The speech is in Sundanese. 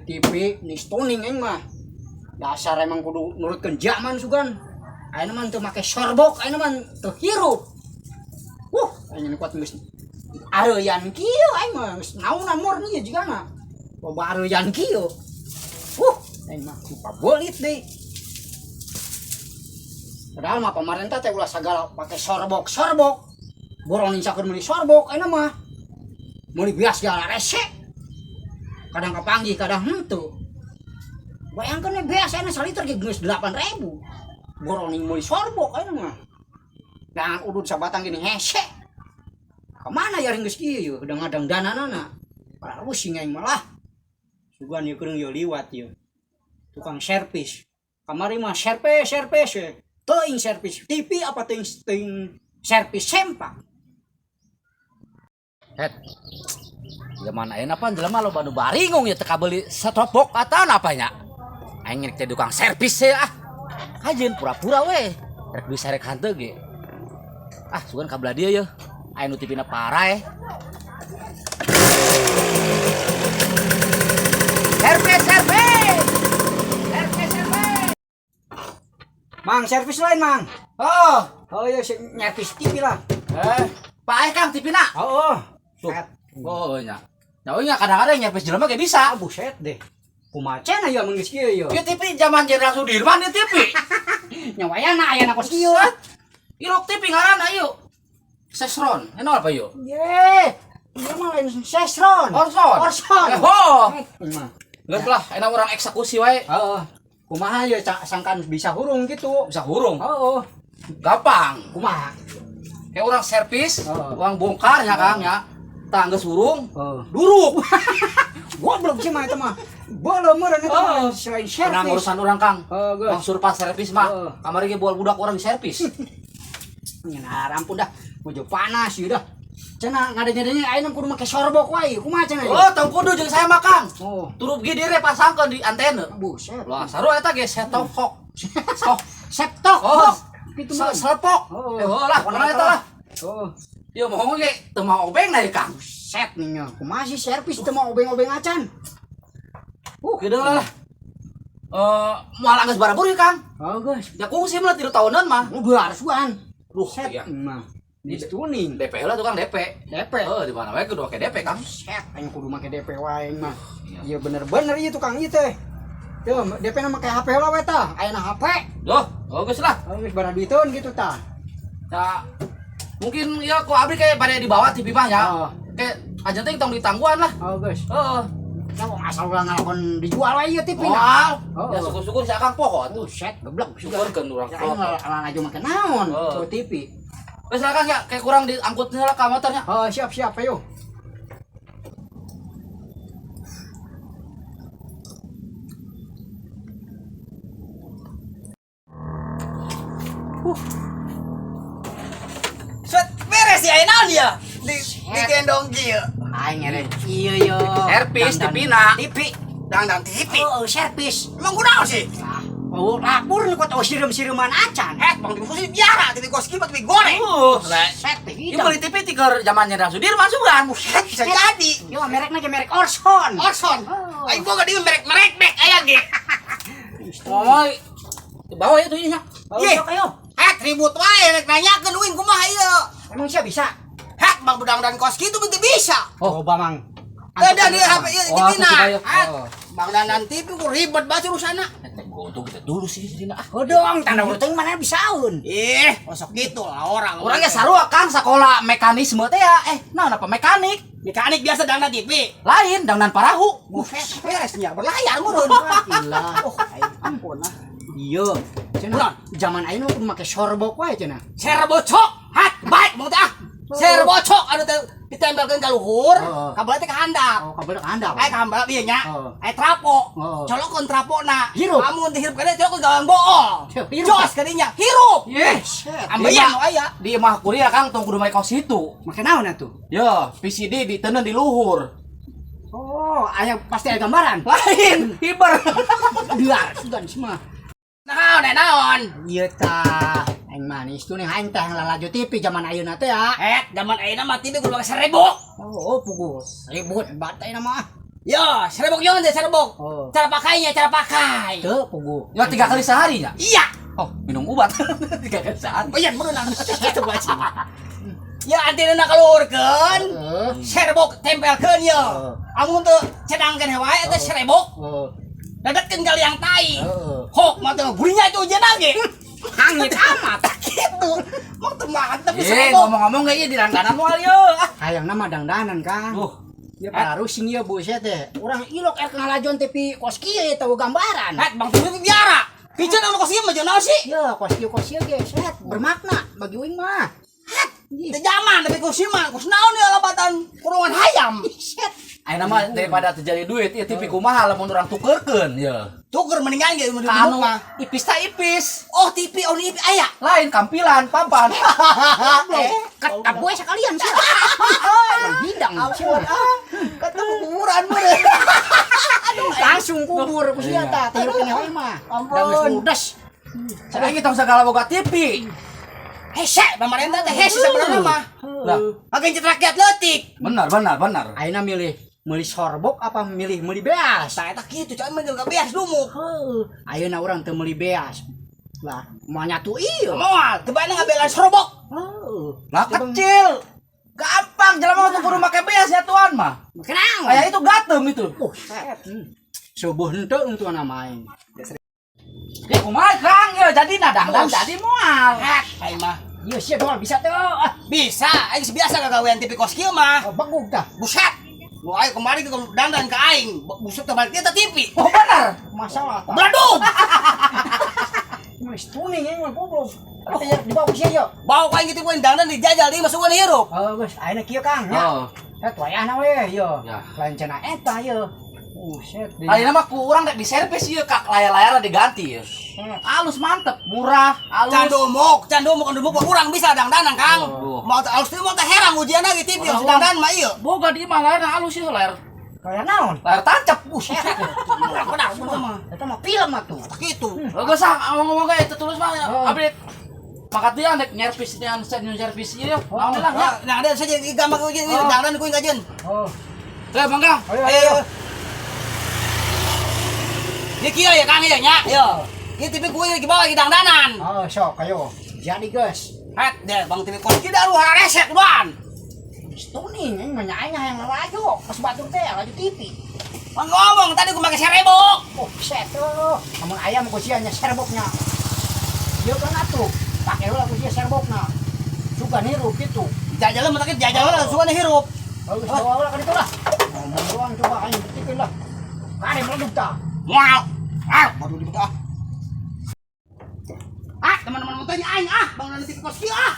TV ni stoning aing mah. Dasar emang kudu nurutkeun zaman sugan. Ayeuna mah teu make sorbok, ayeuna mah teu hirup. Aing kuat geus areuyan kieu aing mah geus naonan murni ieu jigana. Loba areuyan kieu. Aing mah pabelit deui. Padahal mah pamarentah teh ulah sagala pake sorbok-sorbok. Borong sakur meuli sorbok ayeuna mah. Meuli beas segala rese. Kadang kapanggih, kadang henteu. Bayangkeun we beas ayeuna saliter ge geus 8.000. Borong meuli sorbok ayeuna mah. Jangan udud sabatang gini hese. Kemana ya geus kieu yeuh ngadang dananana. Parah pusing aing malah. Sugan ieu keureuh ieu liwat ieu. Tukang servis. Kamari mah servis servis we. Teuing servis TV apa teuing teuing servis sempak. Het. Zaman ayeuna pan jelema loba nu baringung ya teu kabeuli setopok ataon apa nya. Aing rek jadi tukang servis ya ah. Kajeun pura-pura we. Rek bisa rek hanteu ge. Ah, sugan ka belah dieu yeuh. Aya nu TV-na parah. Servis, servis. Servis, servis. Mang, servis lain, Mang. Oh, Oh iya, nyervis TV lah. Paeh Kang TV-na. Oh, oh. Tuh. Set. Oh nya. Nya nya kadang-kadang nyervis jelema ge bisa. Ah, buset deh. Kumaha cenah ieu mun geus kieu ieu. Ieu TV zaman Jenderal Sudirman ieu TV. Nya wayana ayana kos kieu. Ilok TV ngaranna ieu. Sesron, enak apa ieu? Ye. Ieu mah lain sesron. Orson. Orson. Oh. Mah. Geus lah, enak orang eksekusi wae. Heeh. Kumaha ieu sangkan bisa hurung gitu. Bisa hurung. Heeh. Gampang. Kumaha? Kayak orang servis, Heeh. orang bongkar ya Kang ya. Tah geus hurung, Heeh. duruk. Goblok sih mah eta mah. Boleh meureun eta mah selain Tenang servis. urusan orang Kang. Heeh, geus. Bang surpa servis mah. Heeh. Kamari ge bual budak orang servis. Nya ampun dah. Mojo panas ieu dah. Cenah ngadenya-adenya ayeuna kudu make sorbok wae. Kumaha cenah ieu? Oh, tong kudu jeung saya mah Kang. Oh, Turup ge dire pasangkeun di antena. buset. Lah, saru eta ge set-top box. Sok. Septok. Oh, gitu mah. Selepok. Oh. Eh, lah, Pokona kumaha eta lah. Oh, Ieu moho ge teu mau obeng na Kang. set nih nya. Kumaha sih servis teu mau obeng-obeng acan. Gitu lah. Eh, moal geus barabur ya Kang. Oh, guys. Ya kungsi mah 3 tahunan mah. Udah harus-an. Duh, Set iya. mah. Geus tuning. DP lah tukang DP. DP. Oh, di mana wae kudu make DP Kang. Set aing kudu make DP wae mah. Iya bener-bener ieu tukang ieu teh. Tuh, DP na make HP heula we tah. Ayeuna HP. Duh, oh geus lah. Oh, geus bara duiteun gitu tah. Ya mungkin ya ku abdi kayak pada dibawa TV mah ya. Oh. Kayak aja teh tong ditangguhan lah. Oh, geus. Heeh. Nah, asal ulah ngalakon dijual wae ieu TV na. Moal. Oh. Ya syukur-syukur si Akang poho atuh. Buset, geblek Syukurkeun urang Ya aing poho. lalajo make naon Oh. tuh TV. Geus lah Kang ya, kayak kurang diangkutnya lah ka motornya. Oh, siap siap ayo. Set beres ya naon dia? Di digendong kieu. Aing ngeren ieu yo. Servis TV-na. TV, dangdang TV. Oh, servis. Emang kunaon sih? Ah, oh, lapur nih kok sireum-sireuman acan. Eh, bang TV khusus biara, TV kos kieu mah TV goreng. Lah, Set teh ieu hidang. beli TV tiker zaman Jenderal Sudirman sugan. Buset, bisa jadi. Yo merekna ge merek Orson. Orson. Oh. Aing boga deui merek-merek bek aya ge. Momoy di bawah itu nya. Oh, Ye. sok ayo. Hek ribut wae rek nanyakeun uing kumaha ieu. Emang siapa bisa? Hek bang dangdan kos kitu teu bisa. Oh, coba mang. Teu da di HP ieu Oh, TV na. aku coba yuk. Hek, Oh. bang dandan TV ku ribet banget urusanna. Teh gua kita dulu sih sini ah. Hodong, tanda uruteng mana bisaeun. Ih, osok gitu lah orang. Orang ge sarua Kang sakola mekanisme teh ya. Naon apa mekanik? Mekanik biasa dangdan TV. Lain dangdan parahu. Buset, beresnya berlayar meureun. Gila. Oh, aing ampun lah. Iya. Cenah, zaman ayeuna mah kudu make sorbok wae cenah. Serbocok, hat baik bang teh ah. Serbocok anu teh ditempelkeun ka luhur, Oh. kabel teh ka handap. Oh, kabel ka handap. Aya ka handap ieu nya. Oh. Aya trapo. Oh. Colokeun trapona. Hirup. Amun teh hirup kana colokeun gawang bool. Hirup. Jos kadinya, hirup. Yes. Ambeien nu aya. Di imah kuria Kang tong kudu make kaos itu. Make naon atuh? Yo, VCD diteundeun di luhur. Oh, aya pasti aya gambaran. Lain, hiber. Biar sugan semua. Naon eh naon? Iya tah. Aing manis tuh nih aing teh lalajo TV zaman ayeuna teh ya. Eh, zaman ayeuna mah TV kudu make seribu. Oh, pugu ribut batai nama. Ya, serebok jangan deh serebok. Oh. Cara pakainya, cara pakai. Teu pugu. Ya 3 kali sehari ya? Iya. Oh, minum obat 3 kali sehari. Oh iya, berenang. Itu baca. Ya antena kaluhurkeun. Heeh. Serebok tempelkeun ya. Heeh. Amun teu cedangkeun wae eta serebok. Heeh. Dadetkeun ka liang tai. Heeh. Hok mah teu burinya itu ujian lagi. Hangit amat. Gitu. Mau teu mantep Eh, serebok. ngomong-ngomong ge ieu di langganan moal ye. Ah. Hayangna mah dangdanan, Kang. Duh. Ya pararusing ieu buset teh. Urang ilok erek ngalajon TV kos kieu ya tahu gambaran. Eh, Bang Tumi biara. Piceun anu kos ieu mah jeung naon sih? Ya, kos kieu ge set bermakna bagi uing mah. Hat, teu zaman tapi kos ieu mah kos naon ya labatan kurungan hayam. Set. Ayeuna mah daripada terjadi duit, ieu TV kumaha lamun urang tukerkeun ye. Tuker mendingan ge mun Ka anu mah. ipis ta ipis. Oh, TV oh TV aya. Lain kampilan papan. Goblok. Kat gue sekalian sih. Urang hidang sih. Ampun ah. Ketemu kuburan meureun. Langsung kubur ku sia tah, teh hirup keneh mah. Ampun. Da geus ludes. Saya tong segala boga TV. Hese, pamarentah teh hese sebenarnya mah. Lah, Makin rakyat leutik. benar benar benar. Ayeuna milih meuli sorbok apa milih meuli beas? Tah eta kitu coy mah jeung beas lumuk. Heuh, ayeuna urang teu meuli beas. Lah, moal nyatu ieu. Moal, teu bae ngabelan sorobok. Heuh. Lah kecil. Gampang jelema mah kudu make beas ya tuan mah. Kenang. Kayak itu gatem itu. Buset. Subuh henteu untuk nama aing. Ya kumaha Kang ya jadi nadangdan jadi moal. Hat, aing mah. Ieu sia doang bisa teu. Ah, Bisa, aing biasa gagawean TV kos kieu mah. oh, begug tah. Buset. Nu aing kemarin ke dandan ke aing, buset teh balik eta TV. Oh benar. Masalah tah. Beladung. Geus tuning aing mah goblok. Atuh dibawa ku sia yeuh. Bawa ka aing gitu poin dandan dijajal deui masuk hirup. Oh, geus ayeuna kieu Kang nya. Oh. Eta wayahna we yeuh. Ya. Lain cenah eta yeuh. Buset. Ayeuna mah ku urang rek diservis ieu kak layar-layar diganti ya. Halus mantep, murah, halus. Can dumuk, anu dumuk urang bisa dangdanan Kang. Oh. Mau teh alus teh mau teh herang ujian lagi TV Orang- harus dandan mah ieu. Boga di imah layarna halus ieu layar. Kayak naon? Layar tancap. Buset. Urang benar mah. Eta mah film atuh. Kitu. Geus ah ngomong-ngomong ge teu tulus mah Oh. abdi makat dia rek nyervis dengan servis ieu. Naon lah nya. Nah, ada saja gambar ujian Oh. dandan ku kajian. Oh. Eh mangga. Ayo Ayo. ayo. Ini kieu ya Kang ya nya. Yo. Ieu TV ku lagi bawa di dangdanan. Oh, sok ayo. Jadi geus. Het deh Bang TV kos kieu dah hareset duan. Geus tuning aing mah nya aing hayang lalajo. Pas batur teh laju TV. Bang ngomong tadi ku make serebok. Oh, set tuh. Amun ayam ku sia nya serboknya. Ieu kan atuh. Pake heula ku sia serbokna. Suka nirup kitu. Jajal mah teh jajal lah sugan hirup. Oh, geus bawa heula ka ditu lah. Ngomong doang coba aing buktikeun lah. Kade meleduk tah. Moal. Ah, baru dibuka ah. Ah, teman-teman motornya aing ah, bangunan TV kos kieu ah.